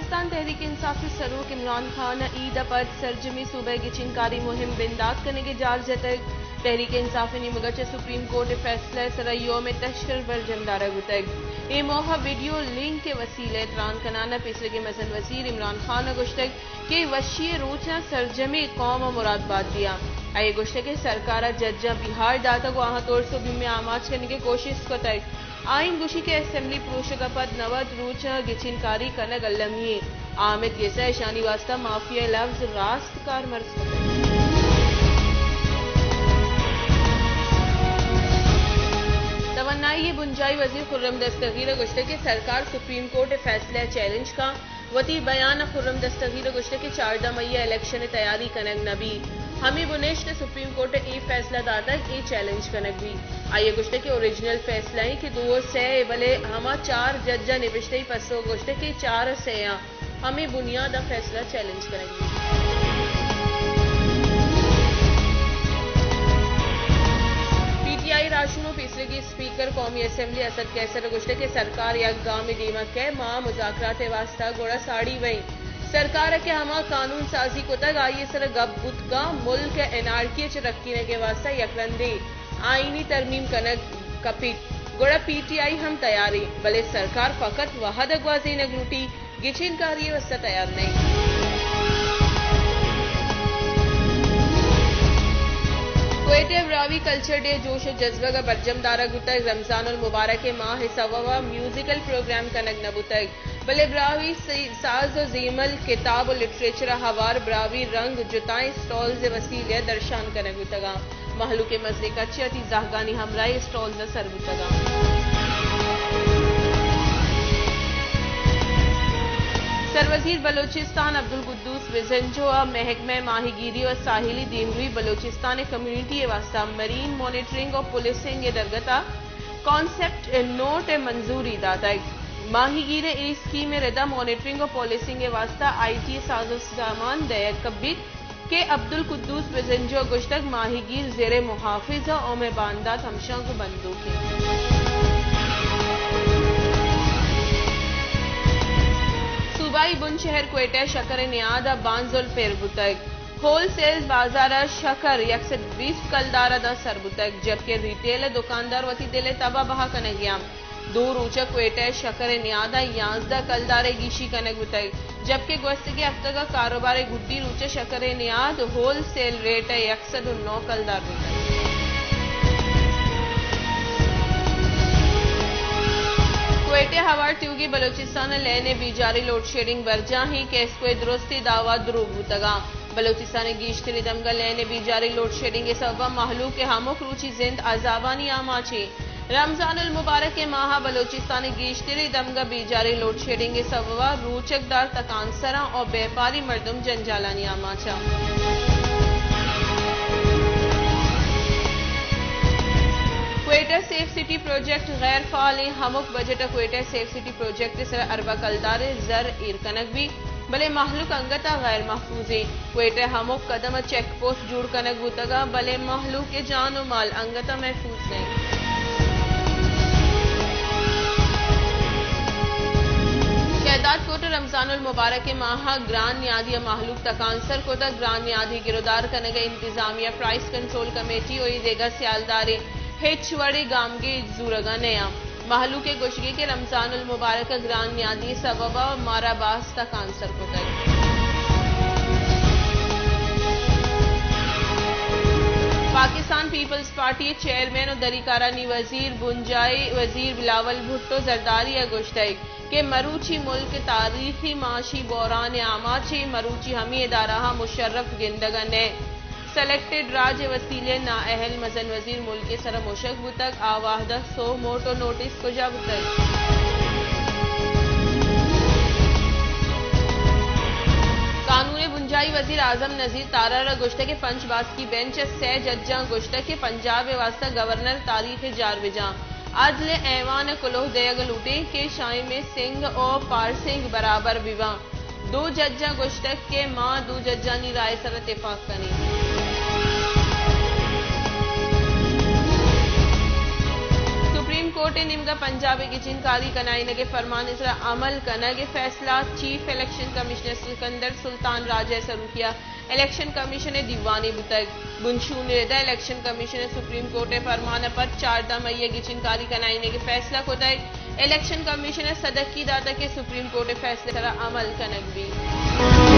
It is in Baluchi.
پاکستان تحریک انصاف ءِ سروک عمران خان ءَ عید ءَ پد سرجمیں صوبہ ءَ گچین کاری مہم بندات کنگ ءِ جار جتگ۔ تحریک انصاف ءِ نیمگ ءَ چہ سپریم کورٹ ءِ فیصلہ ءِ سرا یوم تشکر برجم دارگ بوتگ۔ اے موہ ءَ ویڈیو لنک ءِ وسیلہ ءَ تران کنان ءَ پیسریگیں مزن وزیر عمران خان ءَ گوشتگ کہ وشی ءِ روچاں سرجمیں قوم ءَ مراد بات دیاں۔ آئی ءَ گوشتگ کہ سرکار ءَ ججاں بیہار داتگ ءُ آہاں ترس ءُ بیم ءَ آماچ کنگ ءِ کوشست کتگ۔ آئین گوشی کہ اسمبلی پروشگ ءَ پد نود روچ ءَ گچین کاری کنگ المی ایں۔ آ ہمے گسا اشانی واستہ معافی ءِ لفظ راست کارمرز کتگ۔ توانائی ءِ بنجاہی وزیر خرم دستگیر ءَ گوشتگ کہ سرکار سپریم کورٹ ءِ فیصلہ ءَ چیلنج کاں۔ وتی بیان ءَ خرم دستگیر ءَ گوشتگ کہ چاردہ مئی ءَ الیکشن ءِ تیاری کنگ نہ بیت، ہمے بنہشت ءَ سپریم کورٹ ءَ اے فیصلہ داتگ، اے چیلنج کنگ بیت۔ آئی ءَ گوشتگ کہ اوریجنل فیصلہ ایں کہ دو ءُ سے ایں، بلے ہما چار جج ءَ نبشتہی پسو گوشتگ کہ چار ءُ سے آں، ہمے بنیاد ءَ فیصلہ چیلنج کنگ بیت۔ پی ٹی آئی راہشون ءُ پیسریگیں اسپیکر قومی اسمبلی اسد قیصر ءَ گوشتگ کہ سرکار یک گامے دیم ءَ کئیت، ما مذاکرات ءِ واستہ گڑا ساڑی بئیں۔ سرکار ءَ کہ ہما قانون سازی کتگ، آئی ءِ سر ءَ گپ بوت کنت، ملک ءِ انارکی ءَ چہ رکینگ ءِ واستہ یک رندے آئینی ترمیم کنگ کپیت، گڑا پی ٹی آئی ہم تیار ایں، بلے سرکار فقط وہد ءَ گوازینگ لوٹیت۔ گچین کاری ءِ واستہ تیار نہ ایں۔ کوئٹہ ءَ براہوئی کلچر ڈے جوش ءُ جذبگ ءَ برجم دارگ بوتگ۔ رمضان المبارک ءِ ماہ ءِ سبب ءَ میوزیکل پروگرام کنگ نہ بوتگ، بلے براہوئی سی-، ساز ءُ زیمل، کتاب ءُ لٹریچر ءَ ہوار براہوئی رنگ جتائیں اسٹالز ءِ وسیلہ ءَ درشان کنگ بوتگ اَنت۔ مہلوک ءِ مزنیں کچے وتی زہگانی ہمراہی اسٹالز ءَ سر بوتگ اَنت۔ سروزیر بلوچستان عبدالقدوس بزنجو ءَ محکمہ ماہیگیری ءُ ساحلی دیمروئی بلوچستان ءِ کمیونٹی ءِ واستہ مرین مانیٹرنگ ءُ پولیسنگ ءِ درگت ءَ کانسپٹ نوٹ ءِ منظوری داتگ۔ ماہیگیر ءِ اے اسکیم ءِ رد ءَ مانیٹرنگ ءُ پولیسنگ ءِ واستہ آئی ٹی ءِ ساز ءُ سامان دئیگ بیت۔ کہ عبدالقدوس بزنجو ءَ گوشتگ، ماہیگیر زیر محافظ ءُ مئے باندات ہمشاں گوں بندوک اَنت۔ صوبائی بن شہر کوئٹہ ءَ شکر ءِ نیاد ءَ بانزل پر بوتگ۔ ہول سیلز بازار ءَ شکر یک سد بیست کلدار ءَ داں سر بوتگ، جبکہ ریٹیل ءِ دکاندار وتی دل ءِ تب ءَ بہا کنگ ءَ اَنت۔ دو روچ ءَ کوئٹہ ءَ شکر ءِ نیاد ءَ یازدہ کلدار ءِ گیشی کنگ بوتگ، جبکہ گوستگیں ہفتگ ءَ کاروبار ءِ گڈی روچ ءَ شکر ءِ نیاد ہول سیل ریٹ ءَ یک سد ءُ نو کلدار بوتگ۔ کوئٹہ ءَ ہوار تیوگیں بلوچستان ءَ لین ءِ بیجاری لوڈ شیڈنگ برجاہ ایں کہ ایسکو ءِ درستیں دعوی دروگ بوتگ اَنت۔ بلوچستان ءِ گیشتریں دمگ ءَ لین ءِ بیجاری لوڈ شیڈنگ ءِ سبب ءَ مہلوک ءِ ہمک روچی زند عذابانی آماچ ایں۔ رمضان المبارک ءِ ماہ ءَ بلوچستان ءِ گیشتریں دمگ ءَ بیجاری لوڈ شیڈنگ ءِ سبب ءَ روچگ دار تکانسراں ءُ بیپاری مردم جنجالانی آماچ اَنت۔ کوئٹہ سیف سٹی پروجیکٹ غیر فعال ایں، ہمک بجٹ ءَ کوئٹہ سیف سٹی پروجیکٹ ءِ سر ءَ اربہ کلدار ءِ زر ایر کنگ بیت۔ بلے مہلوک انگت ءَ غیر محفوظ ایں۔ کوئٹہ ءِ ہمک قدم ءَ چیک پوسٹ جوڑ کنگ بوتگ اَنت، بلے مہلوک ءِ جان ءُ مال انگت ءَ محفوظ نہ ایں۔ شہداد کوٹ ءَ رمضان المبارک ءِ ماہ ءَ گران نیادی ءَ مہلوک تکانسر کتگ۔ گران نیادی گرودار کنگ ءَ انتظامیہ، پرائس کنٹرول کمیٹی ءُ اے دگہ سیالداریں ہچ وڑیں گامگیج زورگ ءَ نہ اَنت۔ مہلوک ءِ گوشگ ایں کہ رمضان المبارک ءَ گران نیادی ءِ سبب ءَ مارا باز تکانسر کتگ۔ پاکستان پیپلز پارٹی ءِ چیئرمین ءُ دری کارانی وزیر بنجاہی وزیر بلاول بھٹو زرداری ءَ گوشتگ کہ مروچی ملک تاریخی معاشی بحران ءِ آماچ ایں، مروچی ہمے ادارہاں مشرف گندگ ءَ نہ اِنت۔ سلیکٹڈ راج ءِ وسیلہ ءَ نااہل مزن وزیر ملک ءِ سر ءَ مشگ بوتگ، آ وہد ءَ سو موٹو نوٹس کجا بوتگ؟ قانون ءِ بنجاہی وزیر اعظم نذیر تارڑ ءَ گوشتگ کہ پنچ باسکی بینچ ءِ سئے ججاں گوشتگ کہ پنجاب ءِ واستہ گورنر تاریخ ءِ جار بجاں۔ عدل ءِ ایوان ءَ کلوہ دئیگ لوٹیں کہ شائمے سنگھ ءُ پارسنگھ برابر بہ باں۔ دو ججاں گوشتگ کہ ما دو ججانی رائے ءِ سر ءَ تپاک کنیں۔ سپریم کورٹ کوٹ ءِ نیمگ ءَ پنجاب ءِ گچین کاری کنائینگ ءِ فرمان ءِ سرا عمل کنگ ءِ فیصلہ، چیف الیکشن کمشنر سکندر سلطان راجہ ءِ سروکی ءَ الیکشن کمیشن ءِ دیوانے بوتگ۔ بنشون ءِ رد ءَ الیکشن کمیشن ءَ سپریم کورٹ ءِ فرمان ءَ پد چاردہ مئی ءَ گچین کاری کنائینگ ءِ فیصلہ کتگ۔ الیکشن کمیشن ءَ سدکی داتگ کہ سپریم کورٹ ءِ فیصلہ ءِ سرا عمل کنگ بیت۔